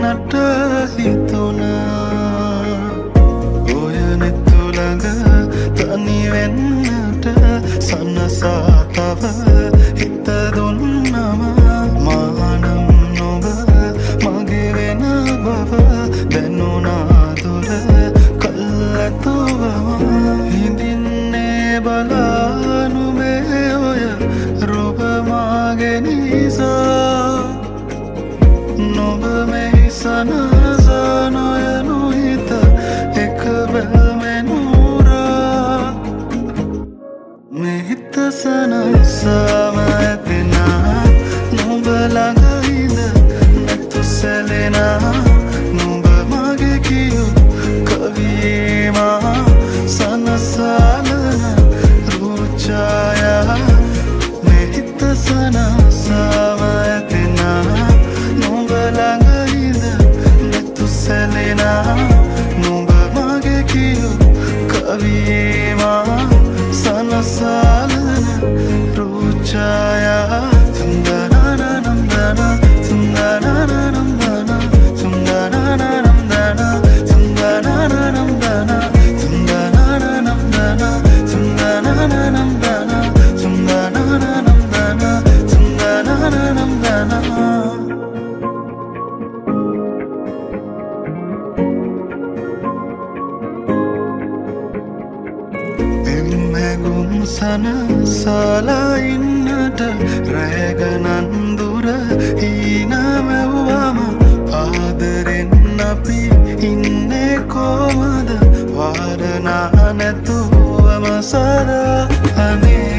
දෙන්නට හිතුණා. ඔය නෙතු ළඟ තනි වෙන්නට සනසා තව හිත දුන්නම මානම් නොබ මගේ වෙන බව දැනුණා දුර කල්ැතුවම හිඳින්නේ බලා නුඹේ ඔය රූප මාගේ නිසා. නොබ මෙහි සනසා නොයනු හිත එක බැල්මෙන් උරා. මේ හිත සනසාම ඇදෙනා නුඹ ළඟ ඉඳ නැතු සැලෙනා. නුඹ මගේ කියු කවියේ මා සනසාලන රූචායා. මේ හිත සනසාම ඇදෙනා නුඹ ළඟ ඉඳ නැතු සැලෙනා. නුඹ මගේ කියු කවියේ මා සනසාලන රූචායා. තුන්දනනනම්දන තුන්දනනනම්දන තුන්දනනනම්දන තුන්දනනනම්දන තුන්දනනනම්දන තුන්දනනනම්දන තුන්දනනනම්දන තුන්දනනනම්දන. එම්හැගුම් සනසාලා ඉන්නට රැගනන් දුර හීනමැව්වම ආදරෙන් අපි ඉන්නේ කොමද වාරණා නැතුවම සදා. අනේ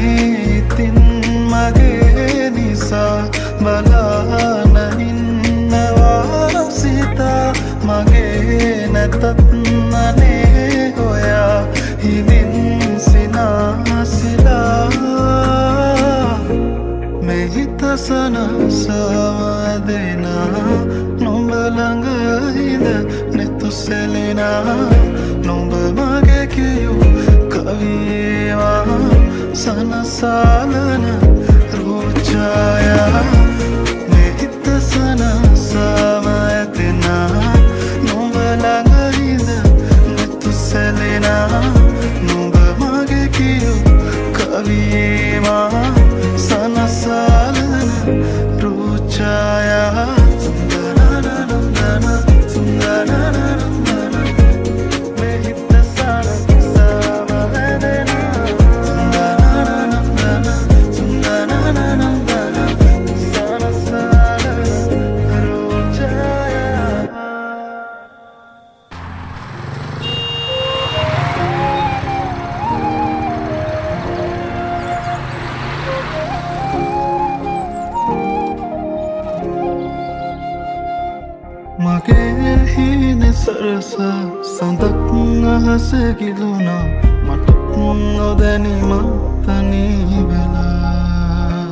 ඉතින් මගේ නිසා බලාන ඉන්නවා සිතා මගේ නැතත් අනේ ඔයා හිමින් සිනාසිලා. මේ හිත සනසාම ඇදෙනා නුඹ ළඟ ඉඳ නෙතු සැලෙනා. නුඹ මගේ කියු කවියේවා සනසාලන රූචායා. මේ හිත සනසාම ඇදෙනා නුඹ ළඟ ඉඳ නෙතු සැලෙනා. නුඹ මගේ කියු කවියේ මා සනසාලන රූචායා. තුන්දනනනම්දන තුන්දනනනම්දන මේ හිත සනසාම ඇදෙනා. තුන්දනනනම්දන තුන්දනනනම්දන සනසාලන රූචායා. මගේ හීන සරස සඳක් අහස ගිලුණා මට නොදැනීම තනි වෙලා.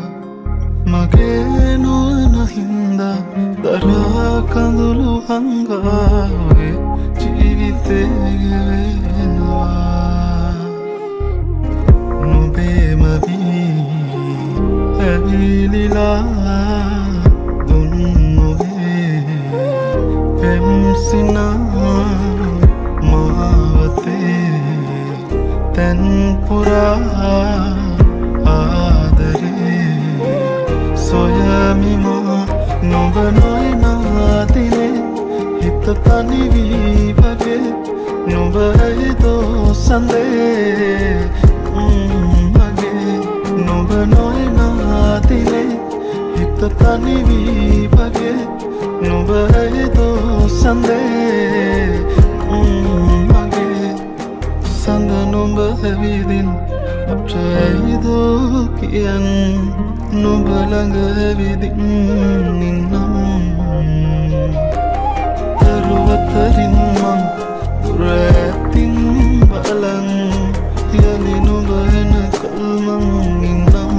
මගේ නුවණ හින්දා දරා කඳුළු හංගා ඔය ජීවිතේ ගෙවෙනවා. නුඹේම වී ඇවිලිලා දුන්නුවේ පෙම් සිනා මාවතේ තැන් පුරා ආදරේ සොයමි මා. නුඹ නොයනා දිනේ හිත තනි වී වගේ. නුඹ ඇයිදෝ සඳේ මගේ. නුඹ නොයනා දිනේ හිත තනි වී වගේ. නුඹ ඇයිදෝ සඳේ මගේ. සඳ නුඹ ඇවිදින් අපට ඇයිදෝ කියන් නුඹ ළඟ ඇවිදින් ඉන්නම්. දරුවතරින් මං දුර ඈතින් බලන් යලි නුඹ එනකල් මං ඉන්නම්.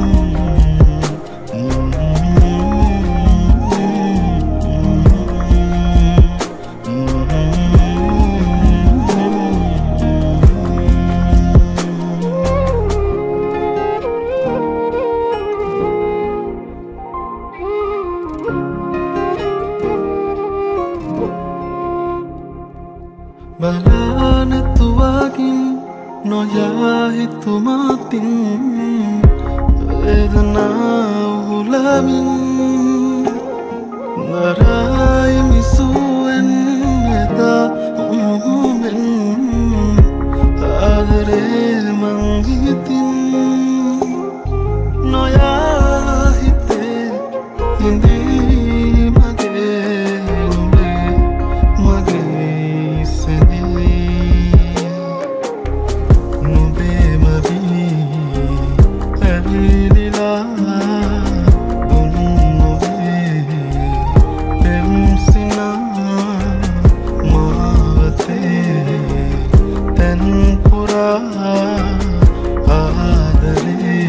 බලා නැතුවකින් නොයා හිතුමාතින් වේදනා උහුලමින් නරයි මිසුවෙන් එදා උණුහුමෙන් ආදරේ මං හිතින් නොයා හිතේ හිඳී මගේ නුඹේ මගේ සැනේ නුඹේම වී ඇවිදිලා දුන් නොවේ පෙම් සිනා මාවතේ තැන් පුරා ආදරේ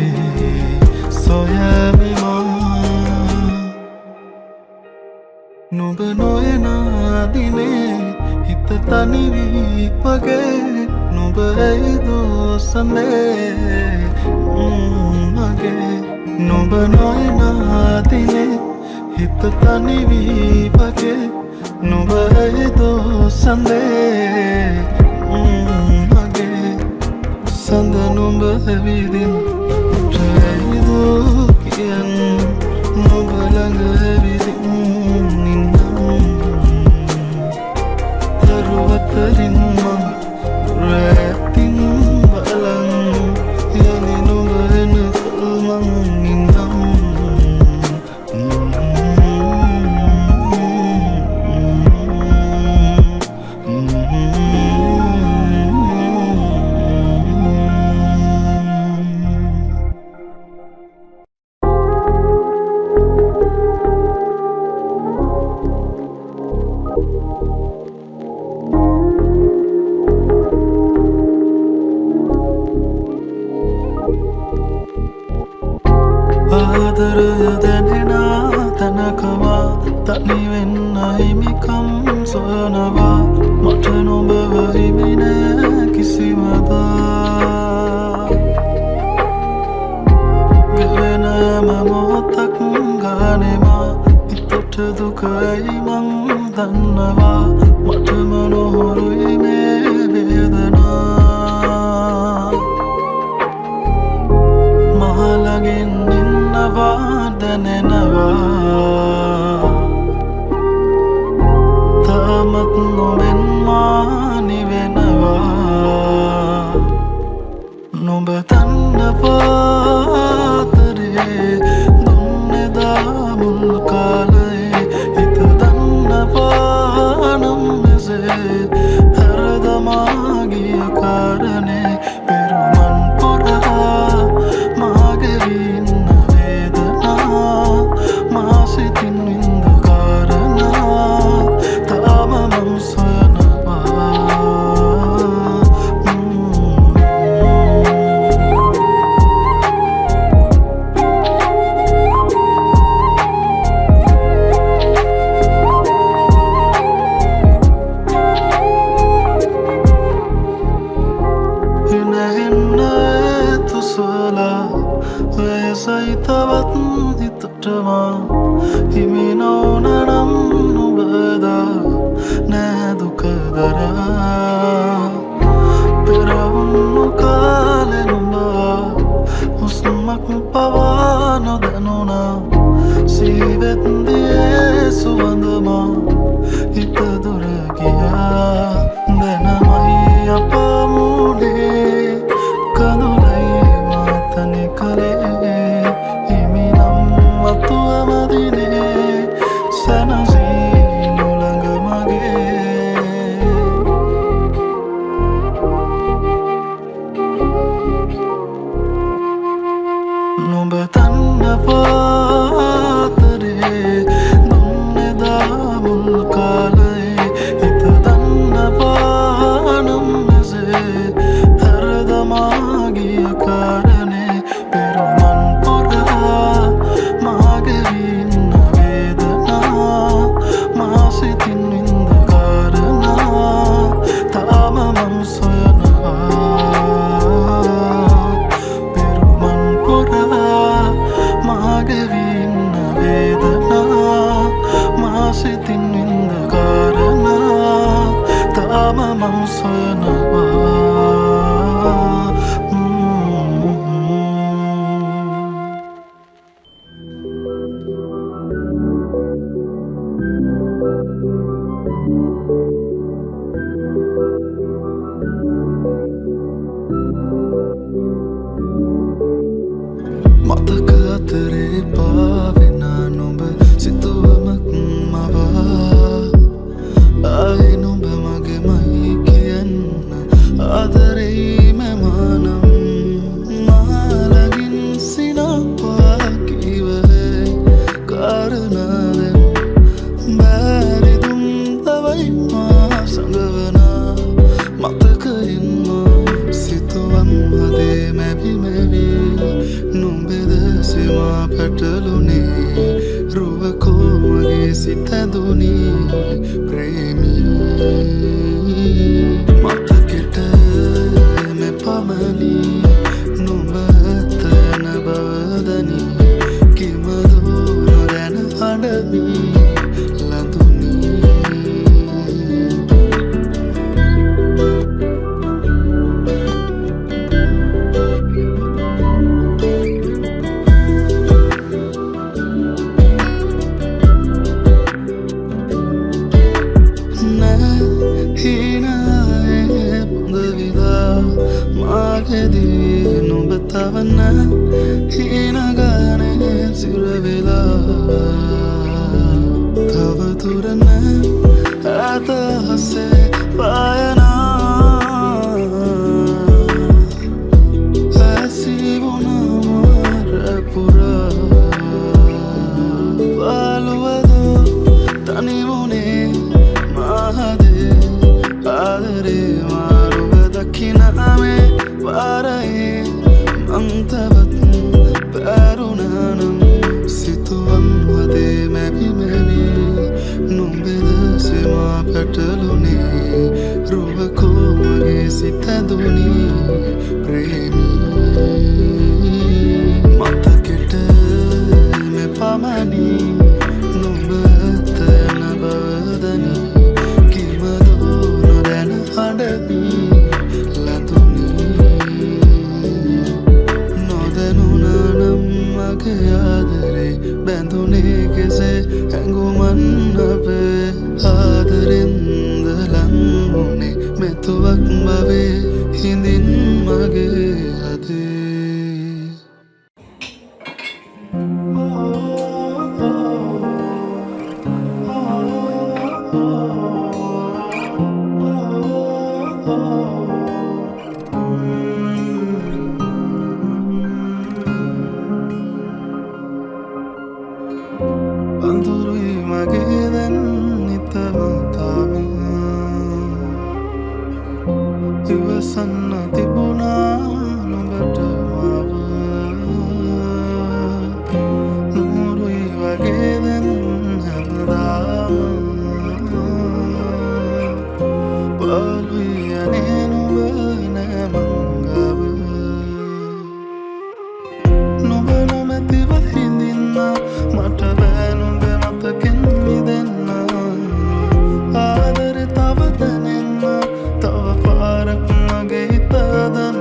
සොයමි මා. නුඹ නොයන දිනේ හිත තනි වී වගේ. නුඹ ඇයිදෝ සඳේ මගේ. නුඹ නොයන දිනේ හිත තනි වී වගේ. නුඹ ඇයිදෝ සඳේ මගේ. සඳ නුඹ ඇවිදින් ඇයිදෝ කියන්. නුඹ ළඟ ඇවිදින් ඉන්නම්. තරු අතරින් මං දුර ඈතින් බලන් යලි නුඹ එනකල් මං ඉන්නම්. ආදරය දැනෙන තැනකම තනි වෙන්න හිමිකම් සොයනවා. මට නොබව හිමි නෑ කිසිමදා. ගෙවෙන හැම මොහොතක් ගානෙම හිතට දුක ඇයි මං දන්නවා. මටම නොහොරුයි මේ වේදනා. මා ළඟින් ඉන්නවා දැනෙනවා. තාමත් නොබෙන් මා නිවෙනවා. නුඹ දන්නවා ආදරේ දුන්නෙදා මුල් කාලයේ. හිත දන්නවා නම් මෙසේ හැරදමා ගිය කාරණේ. පෙරුමන් පුරා මා ගෙවී ඉන්න වේදනා, මා සිතින් විඳ කාරණා තාම මං සොයනවා. තාම මං සොයනවා. මතක අතරේ පාවෙන නුඹ සිතුවමක් මවා ආයේ නුඹ මගේමයි කියන්න ආදරෙයි මම නම් මා ළඟින් සිනපා කිව්වේ කාරණාවෙන් බැරිදුම් තවයි මා සඟවන මතකයින්ම සිතුවම් හදේ මැවි මැවි නුඹෙද සීමා පැටලුනේ රුවකෝ මගේ සිත ඇඳුනි ප්‍රේමී. මතකෙට මෙපමණි නුඹ ඇත යන බව දනි කිමදෝ නොදැන හඬමි ලඳුනි. නෑ හීනයේ පොඳ විදා මාගෙදී නුඹ තව නෑ හීන ගානේ සිර වෙලා තව දුර නෑ ඈත අහසේ පායනා ඇසී වුණා පුරා පාළුවද තනි වුණේ මහදේ ආදරේ මාරුව දකින මේ පාරේ මං තවත් පැරුණා නම් සිතුවම් හදේ මැවි මැවි නුඹෙද සීමා පැටලුනේ රුවකෝ මගේ සිත ඇඳුනි ප්‍රේමී. මතකෙට මෙපමණි නුඹ ඇත යන බව දනි කිමදෝ නොදැන හඬමි ලඳුනි. නොදැනුණා නම් මගේ ආදරේ බැඳුනේ කෙසේ හැඟුමන් අපේ ආදරෙන්ද ලං වුණේ මෙතුවක් බවේ හිඳින් මගේ හදේ. අඳුරුයි මගේ දැන් නිතම තාම ඉවසන්න තිබුණා නුඹට මාව නూరుයි වගේ දැන් හැමදාම පාළුයි අනේ නුඹ නෑ මං ගාව නුඹ නොමැතිව හිඳින්න මට බෑ නුඹ මතකෙන් මිදෙන්න ආදරේ තව දැනෙන්න තව පාරක් මගේ හිත දන්න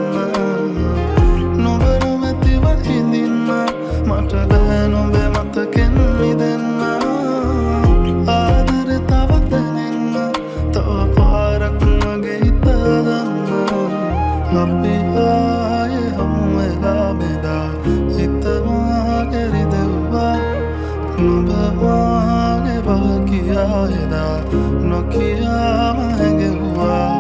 නුඹ නොමැතිව හිඳින්න මට බෑ නුඹ මතකෙන් මිදෙන්න ආදරේ තව දැනෙන්න තව පාරක් මගේ හිත දන්න අපි ආයේ හමු වෙලා මෙදා හිත මාගේ රිදෙව්වා නුඹ මාගේ බව කියා එදා නොකියාම හැඟෙව්වා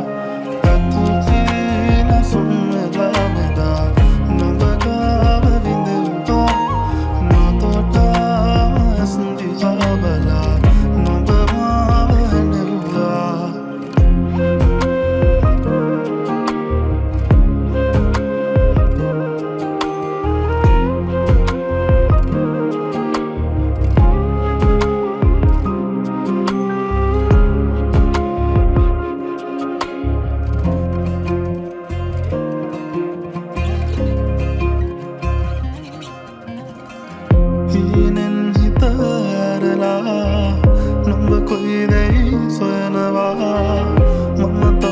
රතු හීන සුන් වෙලා මෙදා නුඹ ගාව විඳෙව්වා නොතොටාම ඇස් දිහා බලා නුඹ මාව හැඬෙව්වා. හීනෙන් හිත ඇරලා නුඹ කොයි දෙයි සොයනවා මම.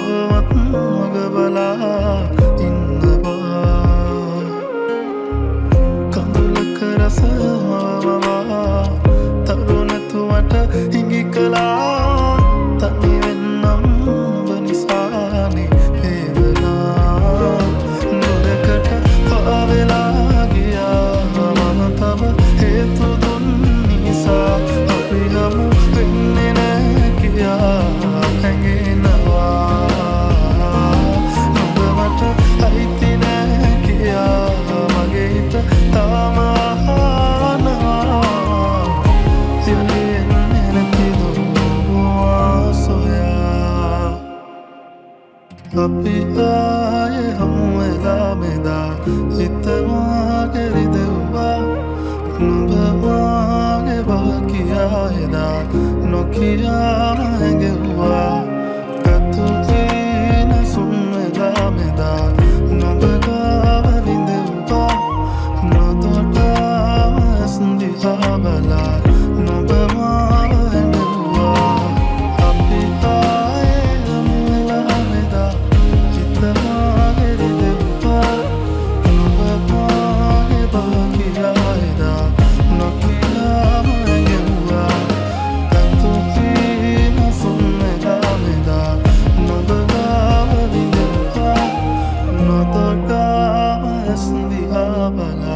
අපි ආයේ හමු වෙලා මෙදා හිත මාගේ රිදෙව්වා. නුඹ මාගේ බව කියා එදා නොකියාම හැඟෙව්වා. පැතුපීන සුන් වෙලා මෙදා නුඹ ගාව විඳෙව්වා. නොදොටාම ඇස් දිහා බලා නුඹ මාව හැඬෙව්වා. අපි ආයේ හමු වෙලා මෙදා හිත මාගේ රිදෙව්වා. නුඹ මාගේ බව කියා එදා නොකියාම හැඟෙව්වා. පැතුපීන සුන් වෙලා මෙදා නුඹ ගාව විඳෙව්වා. නොදොටාම ඇස් දිහා බලා